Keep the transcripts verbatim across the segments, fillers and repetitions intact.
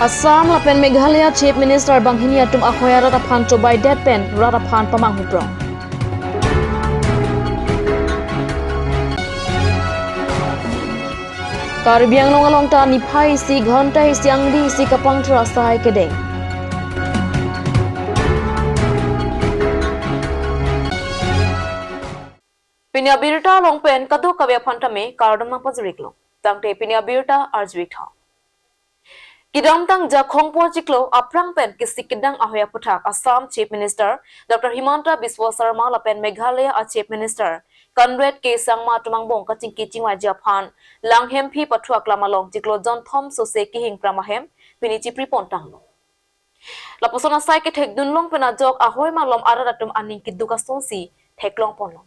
Assam lapen Meghalaya Chief Minister banghini atum ahoi arat aphan chobaidet pen rat aphan pamanghuprong. Karbi Anglong along ta niphai isi, ghonta isi, angdi isi kapangthir asai kedeng. Pini abirta along pen kadokave aphan tame kardom nangpajir-iklo. Tangte pini abirta arju-ik tha. Kedamtang Jakhong po chiklo aphrang pen kisik kedang ahoi aputhak Assam Chief Minister Doctor Himanta Biswa Sarma lapen Meghalaya a Chief Minister Conrad K Sangma atum angbong kachingki chingvaiji aphan Langhemphi pathu aklam along chiklo jonthom sose kehing pram ahem pini chipri pon tanglo. Lapuson asai kethekdun long pen ajok ahoi malom arat atum aning keduk asonsi theklong ponlo.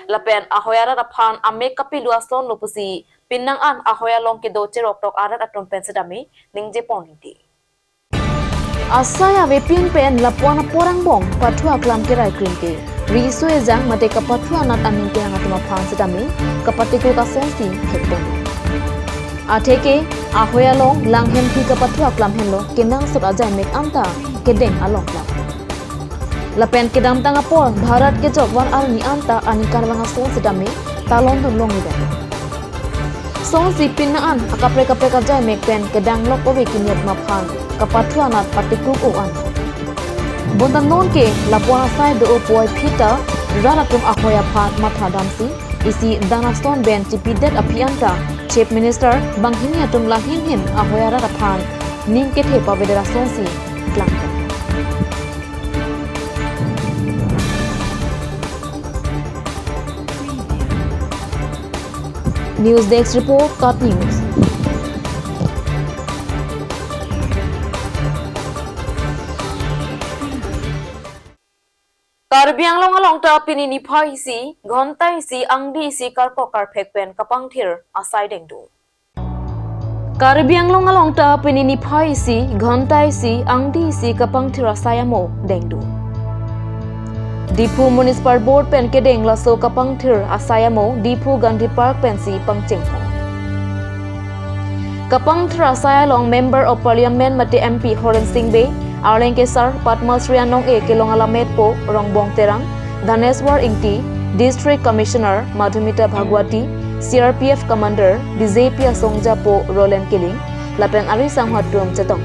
Lapen ahoi arat aphan amek kapelu asonlo pusi penang an ahoi along kedo cheroktok arat atum pen setame ningje pon rinti. Asai avepin pen lapuan apor angbong pathu aklam kerai krim ke riso ejang mate kapathu anat aning kehang atum aphan setame kapatekuk asonsi thekpon. Atheke ahoi along Langhemphi kapathu aklam henlo kenangsot ajaimek anta kedeng along klam. Lapen kedamtang apor Bharat kejok van arni anta aningkanvang ason setame talondun long-idet. Songsi penang an akaprek kaprek ajaimek pen kedang lok ove kini atum aphan kapathu anat patekuk o an. Bonta nonke lapuan asai do-o puvoiphit ta rat atum ahoi aphan matha damsi isi dan ason pen chipidet aphi anta Chief Minister banghini atum Langhinhim ahoi arat aphan ning kethe pavedet asonsi klangklang. News Desk Report, KAT News. Karbi Anglong along ta pini niphai isi, ghonta isi, angdi isi karkok karphek pen kapangthir asai dengdung. Karbi Anglong along ta pini niphai isi, ghonta isi, angdi isi kapangthir asai amo dengdung. Diphu Municipal Board pen kedeng laso kapangthir asai amo Diphu Gandhi Park pensi pangchengpon. Kapangthir asai along Member of Parliament mate M P Horen Sing Bey, Arleng Kesar, Padma Shri anong-e kelong alammet po Rongbong Terang, Dhaneswar Ingti, District Commissioner Madhumita Bhagwati, C R P F Commander, B J P asongja po Roland Killing, lapen ari sangho atum chetong.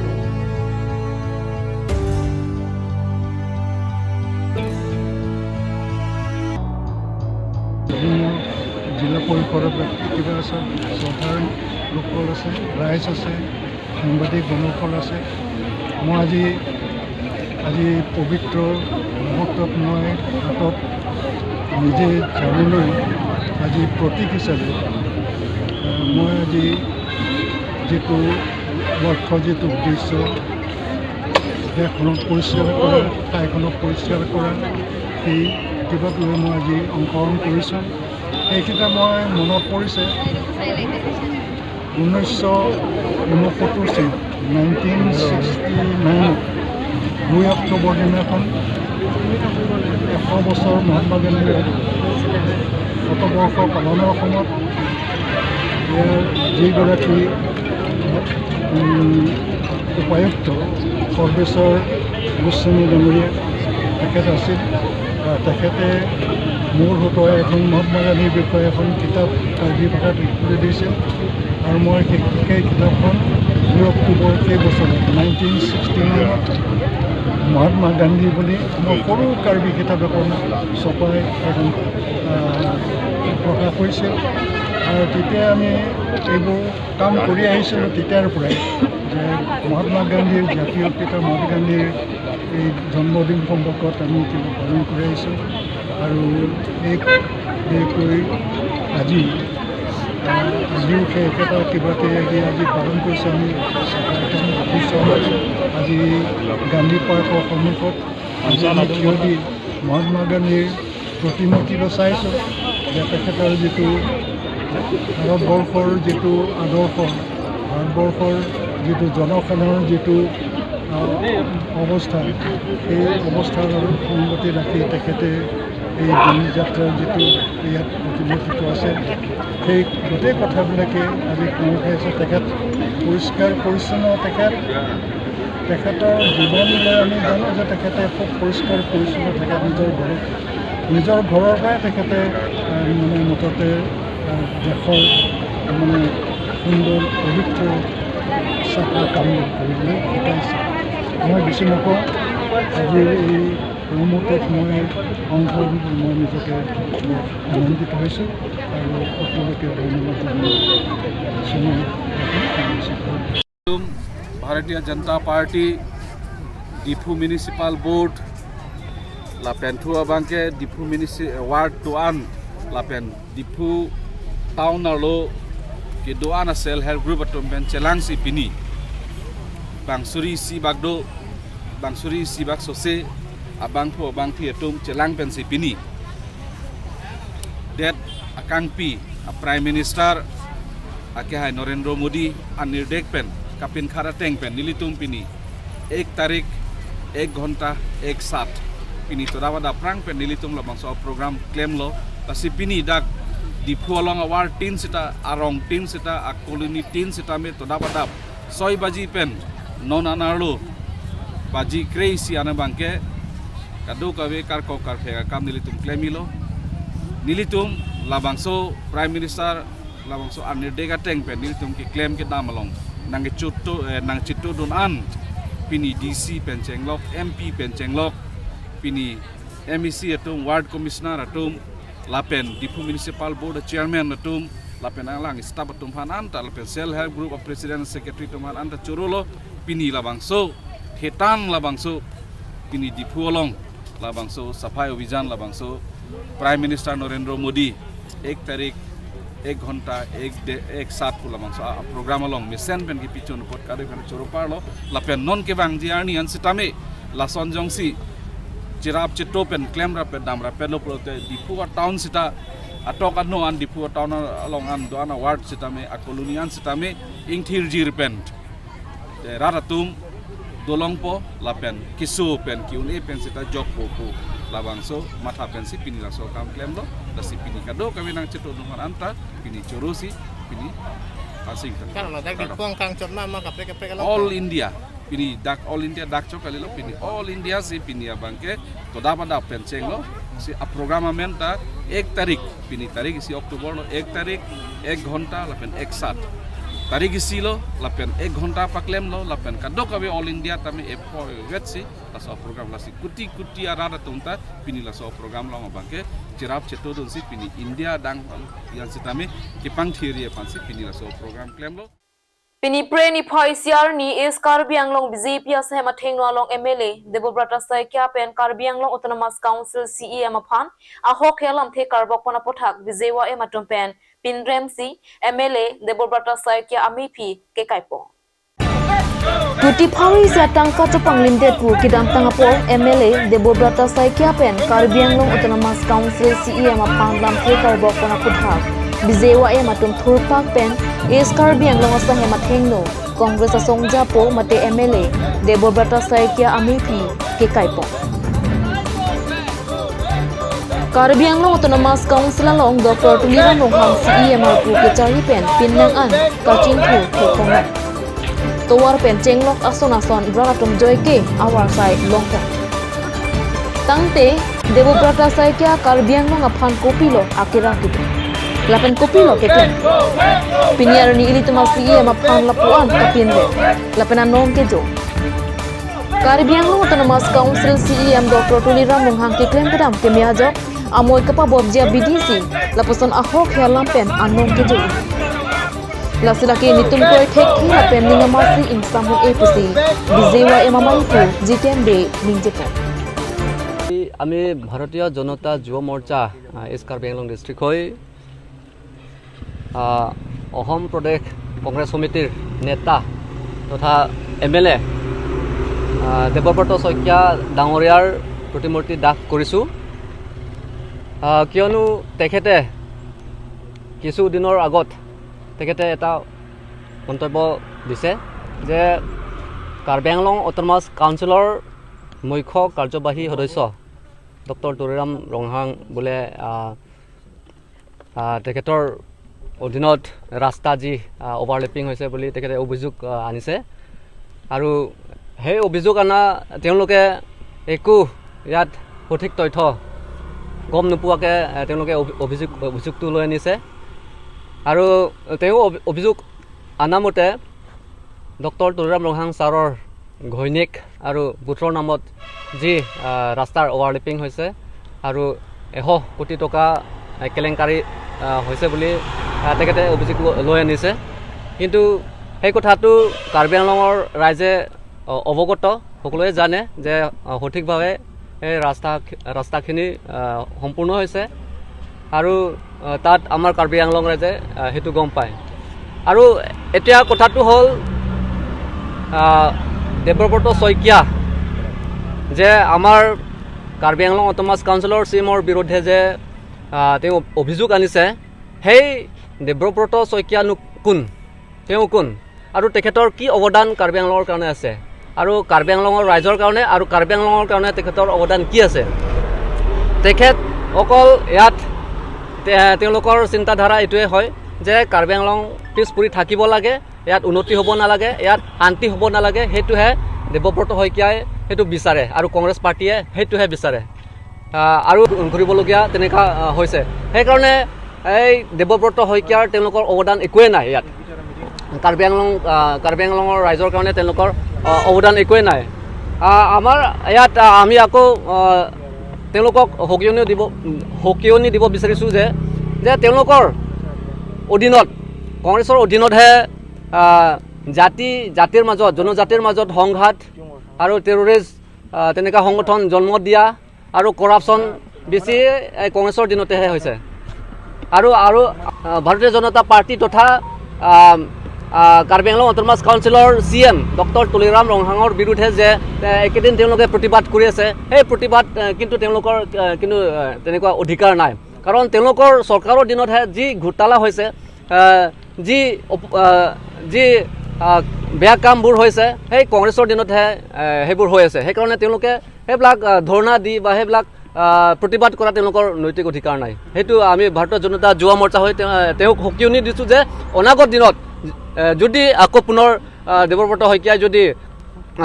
বিভিন্ন জিলা পৰিষদৰ ব্যক্তি কিবা আছে, সাধাৰণ লোকসকল আছে, ৰাইজ আছে, সাংবাদিক বন্ধুসকল আছে। মই আজি, আজি পবিত্ৰ মুহূৰ্তত মই হাতত নিজে ঝাৰু লৈ আজি প্ৰতীক হিচাপে, আহ, মই আজি যিটো লক্ষ্য, যিটো উদ্দেশ্য, দেশখনক পৰিষ্কাৰ কৰা, ঠাইখনক পৰিষ্কাৰ কৰা, সেই কিতাপটো মই আজি অংকন কৰিছোঁ। সেইকেইটা মই মনত পৰিছে ঊনৈছশ ঊনসত্তৰ চন, নাইনটিন ছিক্সটি নাইন, দুই অক্টোবৰ দিনাখন এশ বছৰ মহাত্মা গান্ধীৰ শতবৰ্ষ পালনৰ সময়ত ইয়াৰ যিগৰাকী, উম, উপায়ুক্ত সৰ্বেশ্বৰ গোস্বামী ডাঙৰীয়া তেখেত আছিল। আহ, তেখেতে মোৰ হতুৱাই এখন মহাত্মা গান্ধীৰ বিষয়ে এখন কিতাপ কাৰ্বি ভাষাত লিখিবলৈ দিছিল আৰু মই সেই, সেই কিতাপখন দুই অক্টোবৰ সেই বছৰত, নাইনটিন ছিক্সটি নাইনত মহাত্মা গান্ধী বুলি মই সৰু কাৰ্বি কিতাপ এখন ছপাই এখন, আহ, প্ৰকাশ কৰিছিল। আৰু তেতিয়া আমি এইবোৰ কাম কৰি আহিছিলোঁ তেতিয়াৰ পৰাই, যে মহাত্মা গান্ধীৰ, জাতীয় পিতা মহাত্মা গান্ধীৰ এই জন্মদিন সম্পৰ্কত আমি কিবা পালন কৰি আহিছোঁ। আৰু এই বিশেষকৈ আজি, আহ, আজিও সেই একেটা কিবাকে আজি, আজি পালন কৰিছোঁ আমি। আজি গান্ধী পাৰ্কৰ সন্মুখত আজি আমি থিয় দি মহাত্মা গান্ধীৰ প্ৰতিমূৰ্তিটো চাইছোঁ, যে তেখেতৰ যিটো ভাৰতবৰ্ষৰ যিটো আদৰ্শ, ভাৰতবৰ্ষৰ যিটো জনসাধাৰণৰ যিটো, আহ, অৱস্থা, সেই অৱস্থাৰ লগত সংগতি ৰাখি তেখেতে এই দণ্ডি যাত্ৰাৰ যিটো ইয়াত প্ৰতিমূৰ্তিটো আছে, সেই গোটেই কথাবিলাকে আজি খঙ উঠাইছে। তেখেত পৰিষ্কাৰ পৰিচ্ছন্ন, তেখেত, তেখেতৰ জীৱন লৈ আমি জানো যে তেখেতে খুব পৰিষ্কাৰ পৰিচ্ছন্ন থাকে। নিজৰ ঘৰত, নিজৰ ঘৰৰ পৰাই তেখেতে, আহ, মানে মুঠতে, আহ, দেশৰ মানে সুন্দৰ পবিত্ৰ চাফা কাম কৰিবলৈ শিকাইছে। মই বেছি নকওঁ, আজি এই কৰ্মটোত মই অংশ, মই নিজকে আনন্দিত হৈছোঁ আৰু সকলোকে ধন্যবাদ জনাইছোঁ। Bharatiya Janata party, Diphu municipal board, lapen thu abangke Diphu Munisi-, Ward two an, lapen Diphu town arlo kedo-an a self help group atum pen chelangsi pini bangsuri isi bak do, bangsuri isi bak sose, abangphu abangphi atum chelang pensi pini det akangpi a Prime Minister akehai Narendra Modi anirdek pen kapinkhat ateng pen nelitum pini ek tarik, ek ghonta, ek saat, pini todap adap aphrang pen nelitum labangso program klemlo. Lasi pini dak Diphu along a ward tin sita, arong tin sita, a colony tin sitame todap adap soi baji pen non an arlo baji kre-isi an abangke kadokave karkok karphek akam nelitum klemilo. Nelitum labangso Prime Minister labangso anirdek ateng pen nelitum keklem kedam along nangkechito, eh, nangchitodun an pini D C pen chenglok, M P pen chenglok, pini M A C atum, Ward Commissioner atum, lapen Diphu Municipal Board Chairman atum, lapen alang staff atum aphan anta, lapen self help group a president secretary atum aphan anta chorolo. Pini labangso, hetan labangso, pini Diphu along labangso Safai Abhijan labangso Prime Minister Narendra Modi ek tarik, ek ghonta, ek de, ek saat pu labangso a program along mesen pen kepichun apot kadokave choro parlo. Lapen non kevangji arni an sitame lason jongsi cherap cheto pen klemrap pen damrap pen lo pulote Diphu a town sita, atok ano an Diphu a town along an do-an a ward sitame, a colony an sitame ingthirjir pen te rat atum dolongpo, lapen keso pen ke-un-e pen sita jokpo pu labangso matha pensi pini laso akam klemlo. Lasi pini kadokave nangchitodun an anta pini chorosi pini asing kan. Kan lo dak di pong kangchot ma ma kaprek kaprek alam. All India, pini dak All India dak chok kalilo, pini All India si pini abangke todap adap pen chenglo. Si a program amen ta ek tarik, pini tarik isi October lo, ek tarik, ek ghonta lapen ek saat. Tarik isi lo lapen ek ghonta paklemlo, lapen kadokave All India tame epho evetsi laso program, lasi kuti kuti a rat atum ta pini laso program along abangke cherap chetodunsi pini India adang an sitame kepangthir-e aphansi pini laso program klemlo. Pini Phre niphai isi arni East Karbi Anglong B J P asahem athengno along M L A Debobrata Saikia pen Karbi Anglong Autonomous Council C E M aphan ahok alamthe karbok pon aputhak B J Y M atum pen pinremsi M L A Debobrata Saikia amephi kekaipo. Kuti pharo isi atangka chopanglimdet pu kedamtang apor M L A Debobrata Saikia pen Karbi Anglong Autonomous Council C E M aphan lamthe karbok pon aputhak B J Y M atum thurpak pen East Karbi Anglong asahem athengno Congress asongjapo mate M L A Debobrata Saikia amephi kekaipo. Karbi Anglong Autonomous Council along Doctor Tuliram Ronghang C E M arpu kechari pen pinnang an kachingthur thurpongnang. Tovar pen chenglok ason ason rat atum joike avarsai longpon. Tangte Debobrata Saikia Karbi Anglong aphan kopilo akerang kedo, lapen kopilo keklem. Pini arni ilitum a C E M aphan lapu-an kapinre lapen anom kejo. Karbi Anglong Autonomous Council C E M Doctor Tuliram Ronghang keklem kedam keme ajok amoi kapabobji abidi si lapuson ahok alam pen anom kejo. Lasi lake nitum kroi thekthe lapen ning amatsi ingsam un-e pusi B J Y M amei pu Jiten Bey ningjepo. আমি ভাৰতীয় জনতা যুৱ মৰ্চা, আহ, ইষ্ট কাৰ্বি আংলং ডিষ্ট্ৰিক্ট হৈ, আহ, অসম প্ৰদেশ কংগ্ৰেছ সমিতিৰ নেতা তথা M L এ, আহ, দেৱব্ৰত শইকীয়া ডাঙৰীয়াৰ প্ৰতিমূৰ্তি দাহ কৰিছোঁ। আহ, কিয়নো তেখেতে কিছুদিনৰ আগত তেখেতে এটা মন্তব্য দিছে যে কাৰ্বি আংলং অট'নমাছ কাউন্সিলৰ মুখ্য কাৰ্যবাহী সদস্য ডক্টৰ তুলিৰাম ৰংহাং বোলে, আহ, আহ, তেখেতৰ অধীনত ৰাস্তা যি, আহ, অভাৰলেপিং হৈছে বুলি তেখেতে অভিযোগ, আহ, আনিছে। আৰু সেই অভিযোগ অনা তেওঁলোকে একো ইয়াত সঠিক তথ্য গম নোপোৱাকে, আহ, তেওঁলোকে অভি-, অভিযোগ, অভিযোগটো লৈ আনিছে। আৰু তেওঁ অভি-, অভিযোগ অনা মতে ডক্টৰ তুলিৰাম ৰংহাং ছাৰৰ ঘৈণীয়েক আৰু পুত্ৰৰ নামত যি, আহ, ৰাস্তাৰ অভাৰলেপিং হৈছে আৰু এশ কোটি টকা, আহ, কেলেংকাৰী, আহ, হৈছে বুলি, আহ, তেখেতে অভিযোগ ল-, লৈ আনিছে। কিন্তু সেই কথাটো কাৰ্বি আংলঙৰ ৰাইজে, আহ, অৱগত, সকলোৱে জানে যে, আহ, সঠিকভাৱে এই ৰাস্তা, ৰাস্তাখিনি, আহ, সম্পূৰ্ণ হৈছে আৰু, আহ, তাত আমাৰ কাৰ্বি আংলং ৰাইজে, আহ, সেইটো গম পায়। আৰু এতিয়া কথাটো হ'ল, আহ, দেৱব্ৰত শইকীয়া যে আমাৰ কাৰ্বি আংলং অট'নমাছ কাউন্সিলৰ চি এমৰ বিৰুদ্ধে যে, আহ, তেওঁ অভিযোগ আনিছে, সেই দেৱব্ৰত শইকীয়া নো-, কোন? তেওঁ কোন? আৰু তেখেতৰ কি অৱদান কাৰ্বি আংলঙৰ কাৰণে আছে? আৰু কাৰ্বি আংলঙৰ ৰাইজৰ কাৰণে আৰু কাৰ্বি আংলঙৰ কাৰণে তেখেতৰ অৱদান কি আছে? তেখেত অকল ইয়াত তে-, তেওঁলোকৰ চিন্তাধাৰা এইটোৱে হয় যে কাৰ্বি আংলং পিছ পৰি থাকিব লাগে, ইয়াত উন্নতি হ'ব নালাগে, ইয়াত শান্তি হ'ব নালাগে, সেইটোহে দেৱব্ৰত শইকীয়াই সেইটো বিচাৰে আৰু কংগ্ৰেছ পাৰ্টীয়ে সেইটোহে বিচাৰে। আহ, আৰু কৰিবলগীয়া তেনেকুৱা, আহ, হৈছে। সেইকাৰণে এই দেৱব্ৰত শইকীয়াৰ তেওঁলোকৰ অৱদান একোৱে নাই ইয়াত। কাৰ্বি আংলং, আহ, কাৰ্বি আংলঙৰ ৰাইজৰ কাৰণে তেওঁলোকৰ, আহ, অৱদান একোৱে নাই। আহ, আমাৰ ইয়াত, আহ, আমি আকৌ, আহ, তেওঁলোকক সকিয়নি দিব, সকিয়নি দিব বিচাৰিছোঁ যে, যে তেওঁলোকৰ অধীনত, কংগ্ৰেছৰ অধীনতহে, আহ, জাতি, জাতিৰ মাজত, জনজাতিৰ মাজত সংঘাত আৰু টেৰৰিষ্ট, আহ, তেনেকুৱা সংগঠন জন্ম দিয়া আৰু কৰাপশ্যন বেছি এই কংগ্ৰেছৰ দিনতেহে হৈছে। আৰু, আৰু, আহ, ভাৰতীয় জনতা পাৰ্টি তথা, আহ, আহ, কাৰ্বি আংলং অট'নমাছ কাউন্সিলৰ চি এম ডক্টৰ তুলিৰাম ৰংহাঙৰ বিৰুদ্ধে যে, এ, একেদিন তেওঁলোকে প্ৰতিবাদ কৰি আছে, সেই প্ৰতিবাদ, এ, কিন্তু তেওঁলোকৰ, এ, কিন্তু, এ, তেনেকুৱা অধিকাৰ নাই। কাৰণ তেওঁলোকৰ চৰকাৰৰ দিনতহে যি ঘোটালা হৈছে, এ, যি অপ-, এ, যি, এ, বেয়া কামবোৰ হৈছে, সেই কংগ্ৰেছৰ দিনতহে, এ, সেইবোৰ হৈ আছে। সেইকাৰণে তেওঁলোকে সেইবিলাক, আহ, ধৰ্ণা দি বা সেইবিলাক, আহ, প্ৰতিবাদ কৰা তেওঁলোকৰ নৈতিক অধিকাৰ নাই। সেইটো আমি ভাৰতীয় জনতা যুৱ মৰ্চা হৈ তেওঁ-, তেওঁক সকিয়নি দিছোঁ যে অনাগত দিনত, এ, যদি আকৌ পুনৰ, আহ, দেৱব্ৰত শইকীয়াই যদি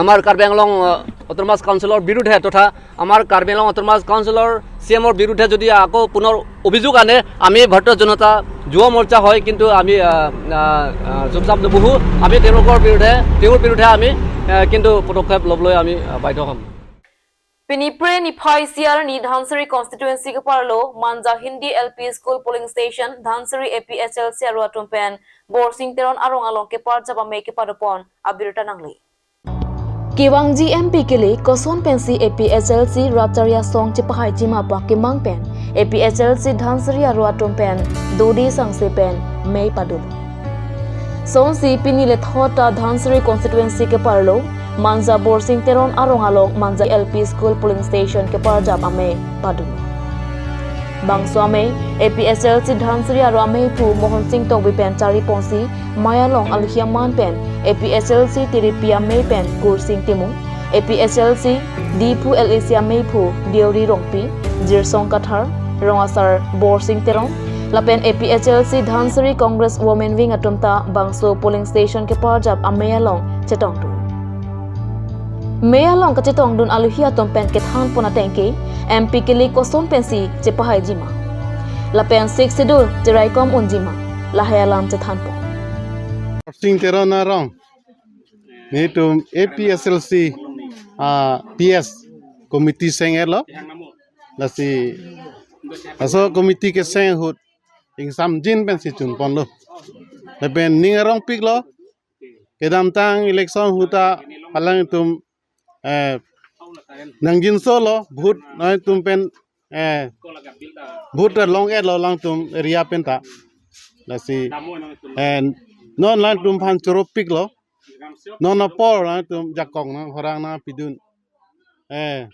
আমাৰ কাৰ্বি আংলং, আহ, অট'নমাছ কাউন্সিলৰ বিৰুদ্ধে তথা আমাৰ কাৰ্বি আংলং অট'নমাছ কাউন্সিলৰ চি এমৰ বিৰুদ্ধে যদি আকৌ পুনৰ অভিযোগ আনে, আমি ভাৰতীয় জনতা যুৱ মৰ্চা হৈ কিন্তু আমি, আহ, আহ, আহ, চুপচাপ নুবহো। আমি তেওঁলোকৰ বিৰুদ্ধে, তেওঁৰ বিৰুদ্ধে আমি, আহ, কিন্তু পদক্ষেপ ল'বলৈ আমি, আহ, বাধ্য হ'ম। Pini Phre niphai isi arni Dhansiri constituency keparlo Manja Hindi L P School polling station Dhansiri A P H L C aru atum pen Borsing Teron arong along keparjap amei kepadopon abirta nangli. Kevangji M P kele koson pensi A P H L C Ratcharia song chepahaiji ma pu akemang pen A P H L C Dhansiri aru atum pen dodi sangse pen mei padun. Sonsi pini lethot ta Dhansiri constituency keparlo Manja Borsing Teron arong along Manja L P School polling station keparjap amei padun. Bangso amei A P H L C Dhansiri aru ameiphu Mohon Sing Tokbi pen chari ponsi mei along alohi aman pen A P H L C Tiripi amei pen Kursing Timung, A P H L C Diphu L A C ameiphu Deori Rongpi, Jirsong Kathar, Rong Asar Borsing Teron, lapen A P H L C Dhansiri Congress Women Wing atum ta bangso polling station keparjap amei along chetongdun. Mei along kachetongdun alohi atum pen kethan pon ateng ke M P kele koson pensi chepahaiji ma, lapen Sixth Schedule cheraikom unji ma, lahai alam chethan pon. Sing Teron arong, netum A P H L C, ah, P S committee seng-etlo. Lasi laso committee keseng ahut ingsamjin pensi chun ponlo. Lapen ning arongpiklo. Kedamtang election ahut ta alangtum, eh, nangjinsolo, vote nangtum pen, eh, vote ta long-etlo alangtum area pen ta. Lasi, eh, non alangtum aphan choropiklo. Non apor alangtum jakong nang horang nangpidun. Eh,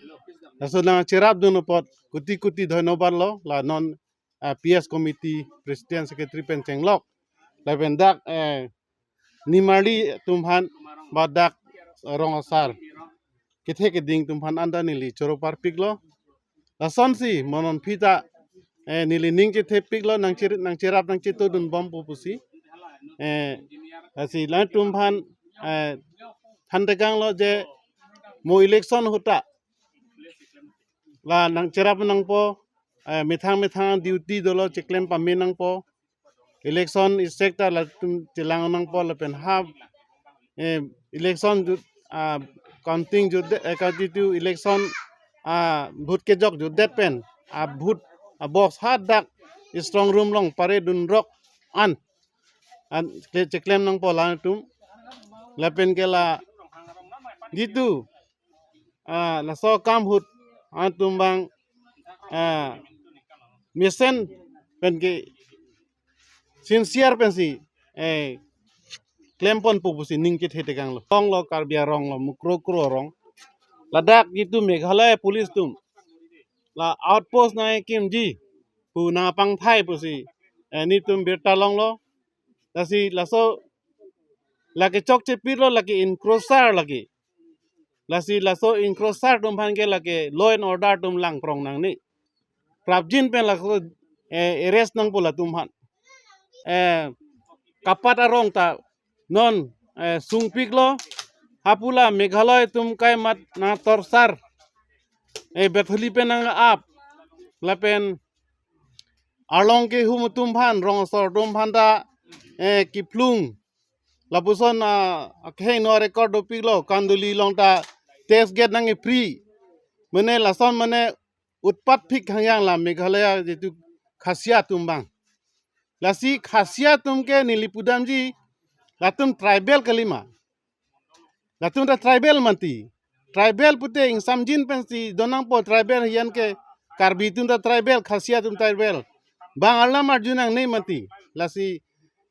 laso nangcherapdun apot koti koti dhonobadlo, la non, ah, P S committee president secretary pen chenglok. Lapen dak, eh, nimarli atum aphan ba dak Rong Asar kethe keding atum aphan anta neli choro parpiklo. Lasonsi mo non aphi ta, eh, neli ning chethepiklo, nangchir-, nangcherap nangchetodunbompo pusi. Eh, lasi latum aphan, eh, thantekanglo je mo election ahut ta la nangcherap nangpo, eh, methang methang duty dolo, cheklem pame nangpo. Election ejek ta latum chelang nangpo lapen ha, eh, election jut, ah, counting jutdet, eh, counting to election, ah, vote kejok jutdet pen, ah, vote, ah, box hadak strong room along paredunrok an, an kle-, cheklem nangpo latum. Lapen ke la jitu, ah, laso akam ahut atum abang, ah, mesen pen ke sincere pensi, eh, klemponpo pusi ning chethetekanglo. Rong lo, Karbi arong lo, Mukroh Kro arong. Ladak jitu Meghalaya police atum la outpost nangkimji pu nangpangthai pusi, eh, netum birta longlo. Lasi laso lake chokchepilo, lake encroacher lake. Lasi laso encroacher atum aphan ke lake law and order atum langprong nangne. Prapjin pen laso, eh, arrest nangpo latum aphan. Eh, kapat arong ta non, eh, sungpiklo, hapu la Meghalaya atum kaimat nangtorchar, eh, Betheli pen nang-ap, lapen arlong kehum atum aphan, rong asor atum aphan ta, eh, kiplung. Lapuson, ah, akhei no record dopiklo, Kanduli along ta test gate nangkepri. Mane lason mane utpat phik hangyang la Meghalaya jitu Khasia atum abang. Lasi Khasia atum ke neli pudamji, latum tribal kalima. Latum ta tribal mati. Tribal pute ingsamjin pensi donangpo, tribal hiyan ke Karbi atum ta tribal, Khasia atum tribal. Bang alam arjunangne mati. Lasi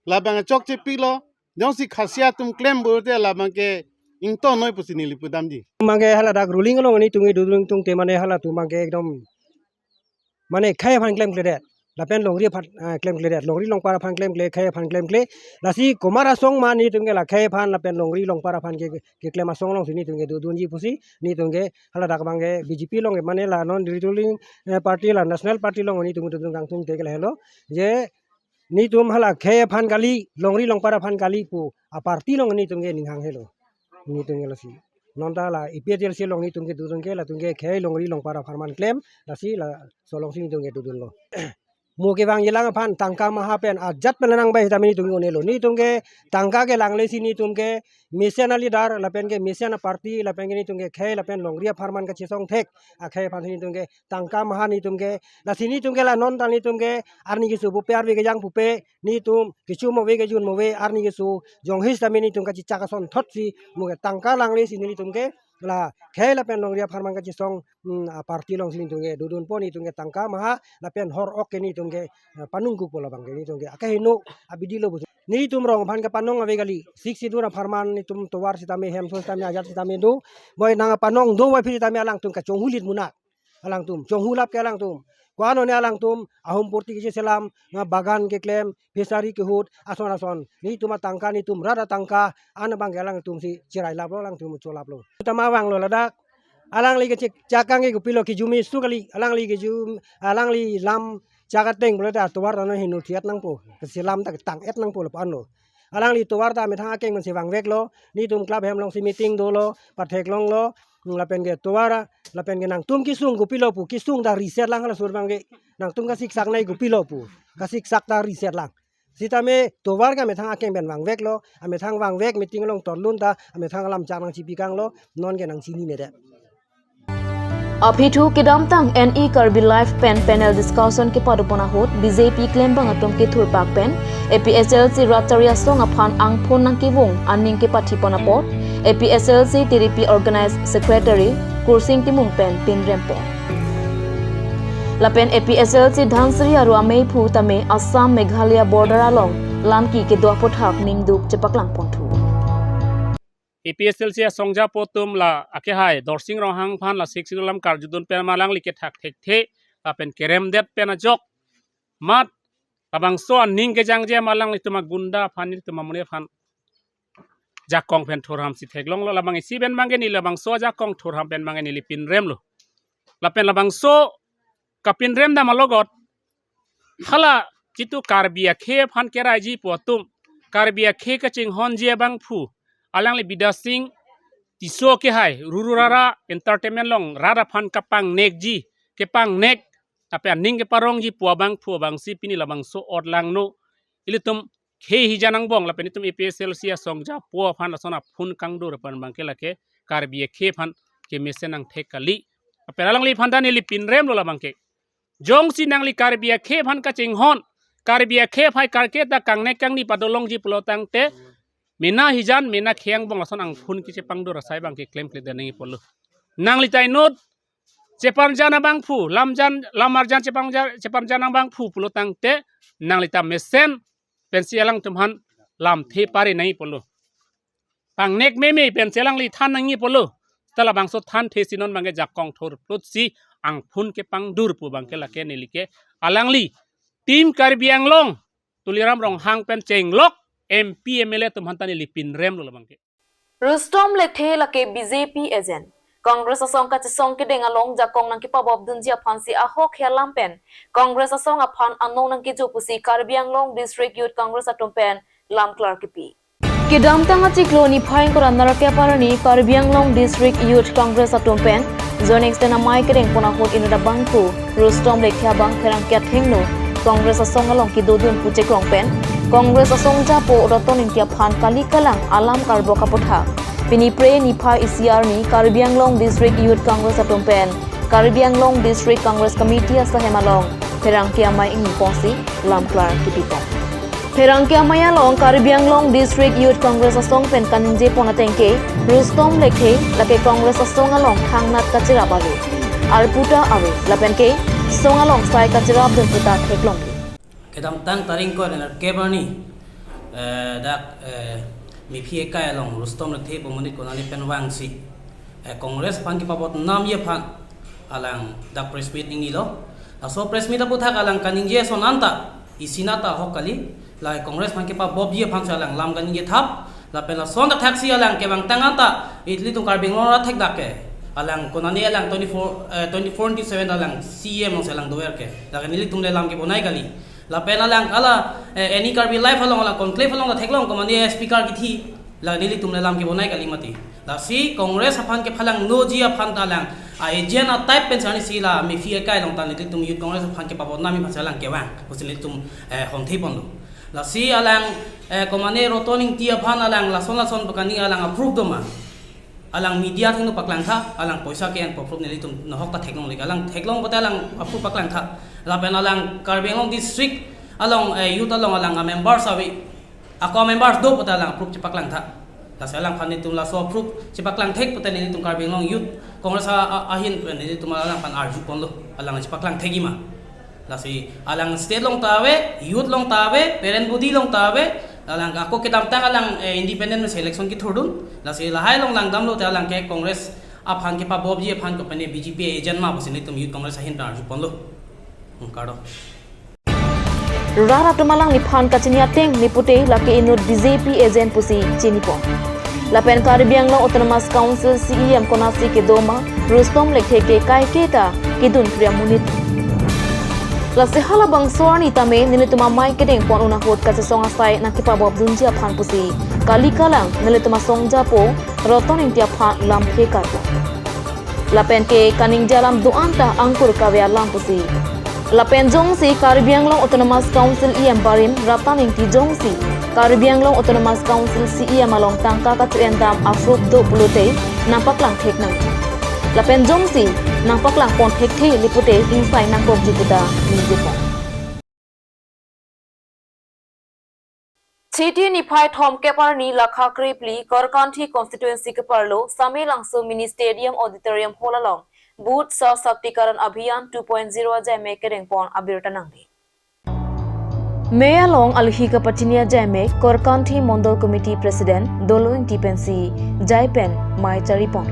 labang chokchepiklo, jongsi Khasia atum klem pute labang ke ingtonnoi pusi neli pudamji. Mane haladak ruling along netum ke dodun tangte mane halatum mane ekdom mane khei aphan klemkledet, lapen longri aphan, ah, klemkledet, longri longpar aphan klemkle, khei aphan klemkle. Lasi komat asong ma netum ke la khei aphan lapen longri longpar aphan ke, keklem asong alongsi netum ke dodunji pusi, netum ke haladak abang ke B J P along ke mane la non ruling, eh, party la national party along netum dodun kangtung te ke lahelo. Je netum hala khei aphan kali, longri longpar aphan kali pu a-party along netum ke ning hang helo. Netum ke lasi. Non ta la A P H L C along netum ke dodun ke, latum ke khei longri longpar apharman klem, lasi laso alongsi netum ke dodunlo. Mo kevang jelang aphan tangka maha pen ajat pen nangbai sitame netum ke un-elo. Netum ke tangka kelanglesi netum ke mesen a-leader, lapen ke mesen a-party, lapen ke netum ke khei, lapen longri apharman kachesong thek, akhei aphan netum ke tangka maha netum ke, lasi netum ke la non ta netum ke arni keso pupe, arve kejang pupe, netum kecho move kejun move, arni keso jonghi sitame netum kachechak asonthotsi mo ke tangka langlesi netum ke la khei lapen longri apharman kachesong, hmm, a-party alongsi netum ke dodunpo, netum ke tangka maha lapen hor ok ke netum ke, eh, panungkukpo labang ke netum ke akehingno abidi lo pusi. Netum rong aphan kapanong ave kali, Sixth Schedule apharman netum tovar sitame, hemso sitame, ajat sitame do. Boi nangpanong do boi aphi sitame alangtum kachonghulit munak. Alangtum chonghulap ke alangtum. Ko-an one alangtum ahum purti kecheselam, nga bagan keklem, fishery kehut, ason ason. Netum atangka, netum rat atangka, an abang ke alangtumsi cherailaplo, alangtum cholaplo. Tama vanglo ladak. Alangli kechek chakang ke kopilo, kejumi su kali, alangli kejum, alangli lam chak ateng pulote atovar ta non hingno thiat nangpo. Kesi lam ta ketang-et nangpo lapu-an lo. Alangli tovar ta methang akeng pensi vangveklo, netum club hem alongsi meeting dolo, patheklonglo, lapen ke tovar, lapen ke nangtum kesung kopilo pu, kesung ta reset lang hala sur abang ke, nangtum kasiksak nai kopilo pu, kasiksak ta reset lang. Sitame tovar ke amethang akeng pen vangveklo, amethang vangvek meeting along torlun ta, amethang alam chak nangchipikanglo, non ke nangchininedet. Aphi thu kedamtang N E Karbi Live pen panel discussion kepadopon ahut B J P klembang atum kethurpak pen A P H L C rat chari asong aphan angphun nangkevung aning kepathipon apot A P H L C T D P Organized Secretary Kursing Timung pen pinrempon. Lapen A P H L C Dhansiri aru ameiphu tame Assam Meghalaya border along lamki kedo aphuthak ningduk chepaklangponthu. A P H L C asongjapo atum la akehai Dorsing Ronghang aphan la Sixth Schedule alam karjudun pen ma alangli kethak thekthe lapen keremdet pen ajok, mat labangso aning kejangje ma alanglitum agunda aphan, nelitum amonit aphan jakong pen thurhamsi theklonglo, labang isi pen abang ke neli labangso ajakong thurham pen abang ke neli pinremlo. Lapen labangso kapinrem dam alogot, hala jitu Karbi akhei aphan keraiji pu atum, Karbi akhei kachinghonji abangphu, alangli Bidya Sing Tisso kehai, Ruru Rara Entertainment along rat aphan kapangnekji, kepangnek, ape aning keparongji pu abangphu abangsi pini labangso ot langno. Ilitum khei hijan angbong lapen itum A P H L C asong japo aphan lason aphun kangdur aphan abangke lake Karbi akhei aphan kemesen angthek kali. Ape alangliphan ta neli pinremlo labangke. Jongsi nangli Karbi akhei aphan kachinghon, Karbi akhei aphai karke ta kangnek kangni padolongji pulo tangte, mena hijan, mena khei angbong lason angphun kechepangdur asai abangke klemkle deneng ipolo. Nangli ta inut cheparjan abangphu, lamjan, lamarjan cheparjan, cheparjan abangphu pulo tangte, nangli ta mesen pensi alangtum aphan lamthe pare nang ipolo. Pangnek meme pensi alangli than nang ipolo. Ta labangso thanthe si non abangke jakong thur plutsi angphun kepangdur pu abangke lake neli ke alangli Team Karbi Anglong, Tuliram Ronghang pen chenglok M P M L A atum aphan ta neli pinremlo labangke. Rustom Lekthe lake B J P agent. Congress asong kachesong kedeng along jakong nangkepabop dunji aphansi ahok alam pen Congress asong aphan anong nangkejo pusi Karbi Anglong District Youth Congress atum pen lam klar kipi. Kedamtang achiklo niphai ingkoi ra nerkep arni Karbi Anglong District Youth Congress atum pen Joint Executive amei kedeng pon ahut inut abangphu Rustom Lekthe abang pherangke athengno Congress asong along kedodun pu chekrong pen Congress asong japo Roton Ingti aphan kali kalang alam karbok aputhak pini Phre niphai isi arni Karbi Anglong District Youth Congress atum pen Karbi Anglong District Congress Committee asahem along pherangke amei ingni ponsi lam klar kipi pon. Pherangke amei along Karbi Anglong District Youth Congress asong pen kaningje pon ateng ke Rustom Lekthe lake Congress asong along thangnat kacherap ave, arpu ta ave lapen ke song along sai kacherap dun puta theklonglo. Kedamtang tarik ingkoi ra nerkep arni, eh, dak, eh, Meiphi ekai along Rustom Lekthe pu amonit konane pen vangsi, eh, Congress aphan kepabodnamji aphan alang dak press meet ingnilo. Laso press meet aputhak alang kaningje ason anta isi nat ta ahok kali, la Congress aphan kepabopji aphansi alang lam kaningje thap. Lapen lason athaksi alang kevangtang anta ilitum Karbi Anglong arat thekdak ke alang konane alang twenty-four, eh, twenty-four into seven alang C E M alongsi alang dover ke. Lapen ilitum le lam kebonai kali. Lapen alang hala, eh, Any Karbi Live along alang conclave along ta theklong komane speaker kithi. La nelitum le lam kebonai kali mati. Lasi Congress aphan kephalangnoji aphan ta alang a agent a type pen sani si la Meiphi ekai along ta nelitum Youth Congress aphan kepabodnamji aphansi alang kevang pusi nelitum, eh, honthe ponlo. Lasi alang, eh, komane Roton Ingti aphan alang lason lason pu kani alang a proof doma? Alang media athengno paklangtha, alang poisa ke-en pu a proof nelitum nahok ta theklongle. Alang theklong pote alang a proof paklangtha. Lapen alang Karbi Anglong District along, eh, youth along alang a members ave. Ako members do pote alang a proof chepaklangtha. Lasi alangphan nelitum laso a proof chepaklang thek pote nelitum Karbi Anglong Youth Congress a, a, ahin pen nelitum alangphan arju ponlo. Alang chepaklang thekji ma? Lasi alang state along ta ave, youth along ta ave, parent body along ta ave, alang ako kedamtang alang, eh, independent si election kethurdun. Lasi lahai along langdamlote alang ke Congress aphan kepabopji aphan kopane B J P agent ma pusi nelitum Youth Congress ahin pen arju ponlo. Hmm, kardom. Rat atum alangliphan kachini ateng ni pute lake inut B J P agent pusi chinipon. Lapen Karbi Anglong Autonomous Council C E M konatsi kedoma Rustom Lekthe ke kaiketa kedun pria monit. Lasi halabangso arni tame nelitum amei kedeng pon un ahut kachesong asai nangkepabop dunji aphan pusi kali kalang nelitum asong japo Roton Ingti aphan lam phe karpo. Lapen ke kaningje alam do-an ta angkur kave alam pusi. Lapen jongsi Karbi Anglong Autonomous Council E M barim Ratan Ingti jongsi Karbi Anglong Autonomous Council C E M along tangka kacho-en dam a proof do pulote nangpaklang thek nang. Lapen jongsi nangpaklang pon thekthe le pute ingsai nangkokji puta ningje pon. Chiti niphai thomkep arni lakha krephli Korkanthi constituency keparlo Samelangso Mini Stadium Auditorium Hall along Booth Sashaktikarn Abhiyan two point zero ajaimek kedeng pon abirta nangdi. Mei along alhi kapachini ajaimek Korkanthi Mondol Committee President Dolo Ingti pensi jai pen mei chari pon.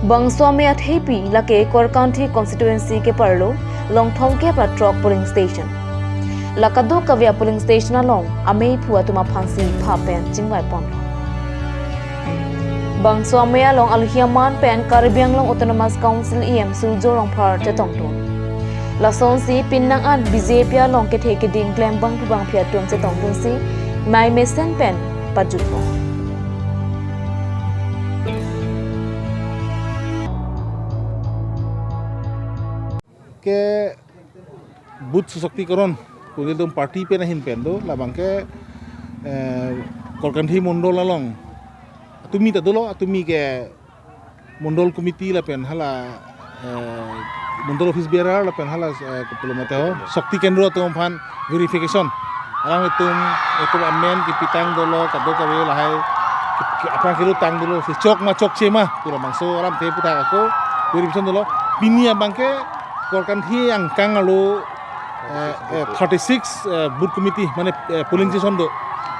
Bangso amei athepi lake Korkanthi constituency keparlo long thomkep ra throk polling station. La kadokave a polling station along ameiphu atum aphansi pha pen chingvai ponlo. Bangso amei along alhi aman pen Karbi Anglong Autonomous Council E M Surjya Rongphar chetongdun. Lasonsi pinnang an B J P along kethe keding klem bangphu bangphi atum chetongdunsi mei mesen pen pajutpo. Ke booth sashakti karon, kuli dum party pen ahin pen do, labang ke, eh, Korkanthi Mondol along. Atumi ta dolo, atumi ke Mondol Committee lapen hala, eh, Mondol Office Bearer lapen hala, eh, kepulo mate ho, Shakti Kendro atum aphan verification. Alangtum eko amen kepitang dolo, kado kave lahai, ke, ke, aphrang kelutang dolo, si chok ma chokche ma, pu labangso alamthe aputhak ako verification dolo. Pini abang ke Korkanthi angkang arlo, eh, eh, thirty-six, eh, booth committee, mane, eh, polling station do.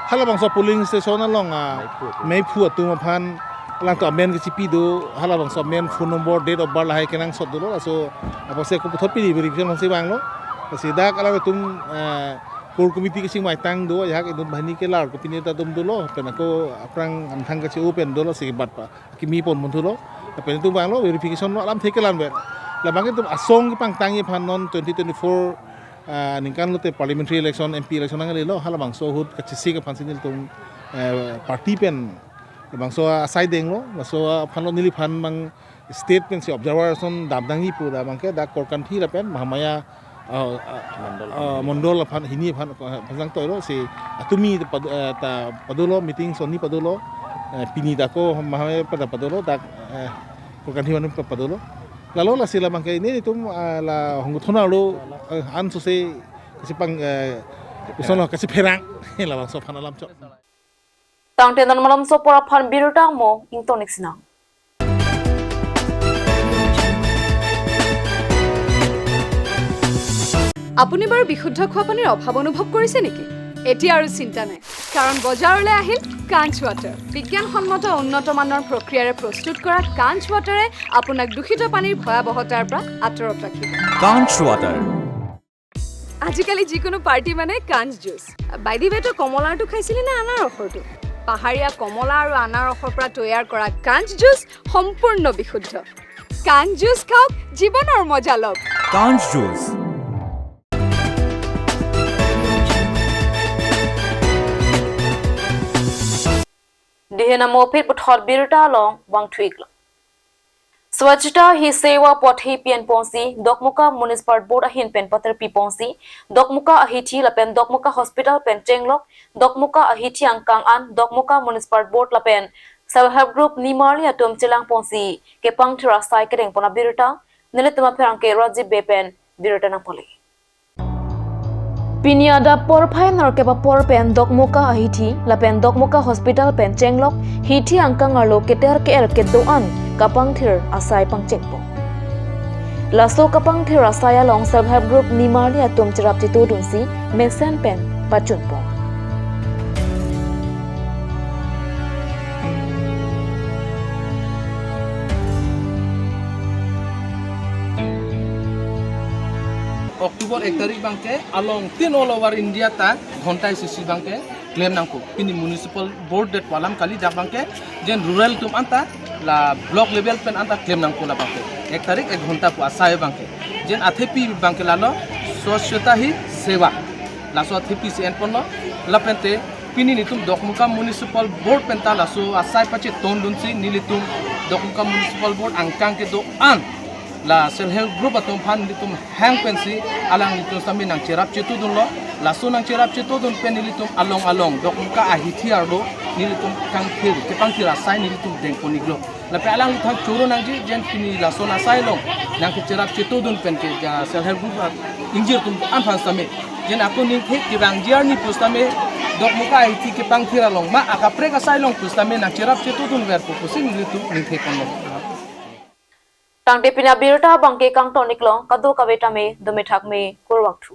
Halabangso polling station along, ah, meiphu atum aphan, alangtum amen kechipi do, halabangso amen, phone number, date of birth lahai kenangsot dolo, laso apotsi ako puthot pini verification si vanglo. Lasi dak alangtum, eh, core committee kachingvaitang do, ajahak inut banghini kelar kopine ta dum dolo, pen ako aphrang amthang kache-o pen dolo si bat pa kimi pon munthulo. Lapen itum vanglo verification lo, alamthe kelang ber. Labang itum asong kepangtangji aphan non twenty twenty-four, ah, ningkan lote parliamentary election, M P election nanglelo, halabangso ahut kachesik aphansi nelitum, eh, party pen labangso asai denglo, laso aphanlo neliphan mang state pensi observer ason damnangji pu labang ke dak Korkanthi lapen Mahamaya, ah, ah, Mondol. Ah, Mondol aphan hini aphan, ah, aphan sang toilo si atumi ta pad-, eh, ta padolo, meeting sonni padolo, eh, pini ta ako Mahamaya pada padolo, dak, eh, Korkanthi manu pa-, padolo. Lalo lasi labang ke nelitum, ah, la hongthona lo, eh, ansose kachepang, eh, uson lo kachepherang labangso aphan alam chok. Tangte non malomso apor aphan birta mo ingtonik sinang. আপুনি বাৰু বিশুদ্ধ খোৱা পানীৰ অভাৱ অনুভৱ কৰিছে নেকি? এতিয়া আৰু চিন্তা নাই, কাৰণ বজাৰলৈ আহিল কাঞ্চ ৱাটাৰ। বিজ্ঞানসন্মত উন্নত মানৰ প্ৰক্ৰিয়াৰে প্ৰস্তুত কৰা কাঞ্চ ৱাটাৰে আপোনাক দূষিত পানীৰ ভয়াৱহতাৰ পৰা আঁতৰত ৰাখিব। কাঞ্চ ৱাটাৰ। আজিকালি যিকোনো পাৰ্টি মানে কাঞ্চ জুচ। বাই দি ৱে, তো কমলাৰটো খাইছিলি নে আনাৰসৰটো? পাহাৰীয়া কমলা আৰু আনাৰসৰ পৰা তৈয়াৰ কৰা কাঞ্চ জুচ সম্পূৰ্ণ বিশুদ্ধ। কাঞ্চ জুচ খাওক, জীৱনৰ মজা লওক। কাঞ্চ juice. Dihena mopit puthot birta along vangthuiklo. Swachhata hi seva pu athepi enponsi Dokmoka Municipal Board ahin pen paterpi ponsi Dokmoka ahithi lapen Dokmoka Hospital pen chenglok, Dokmoka ahithi angkang an Dokmoka Municipal Board lapen Self Help Group nimarli atum chelang ponsi kepangthir asai kedeng pon abirta, nelitum apherangke Rajiv Bey pen birta nangpale. Pini adap porphai nerkep apor pen Dokmoka ahithi lapen Dokmoka Hospital pen chenglok hithi angkang arlo keter ke-er kedo-an kapangthir asai pangchengpo. Laso kapangthir asai along Self Help Group nimarli atum cherap chetodunsi mesen pen pachunpo. October ek tarik abangke along tin all over India ta ghonta isi isi abangke klem nangkok. Pini municipal board det pu alam kali, dak abangke jen rural atum anta la block level pen anta klem nangkok la abangke. Ek tarik ek ghonta pu asai abangke. Jen athepi abangke lalo Swachhata hi Seva. Laso athepi si enponlo. Lapente pini nelitum Dokmoka Municipal Board penta laso asai pachetondunsi nelitum Dokmoka Municipal Board angkang kedo-an la Self Help Group atum aphan nelitum hang pensi alanglitum sami nangcherap chetodunlo. Laso nangcherap chetodun pen nelitum along along Dokmoka ahithi arlo nelitum kangthir, kepangthir asai nelitum dengpon-iklo. Lapen alanglitum choro nangji, jen pini lason asai along nangkecherap chetodun pen ke ja Self Help Group a ingjir atum an aphan sami jen ako ningthe kevangji arni pusitame Dokmoka ahithi kepangthir along ma akaprek asai along pusitame nangcherap chetodunverpo pusi nelitum ningthe ponlo. Tangte pini abirta abangke kangton-iklo, kadokave tame dome thakme, kurvangthu.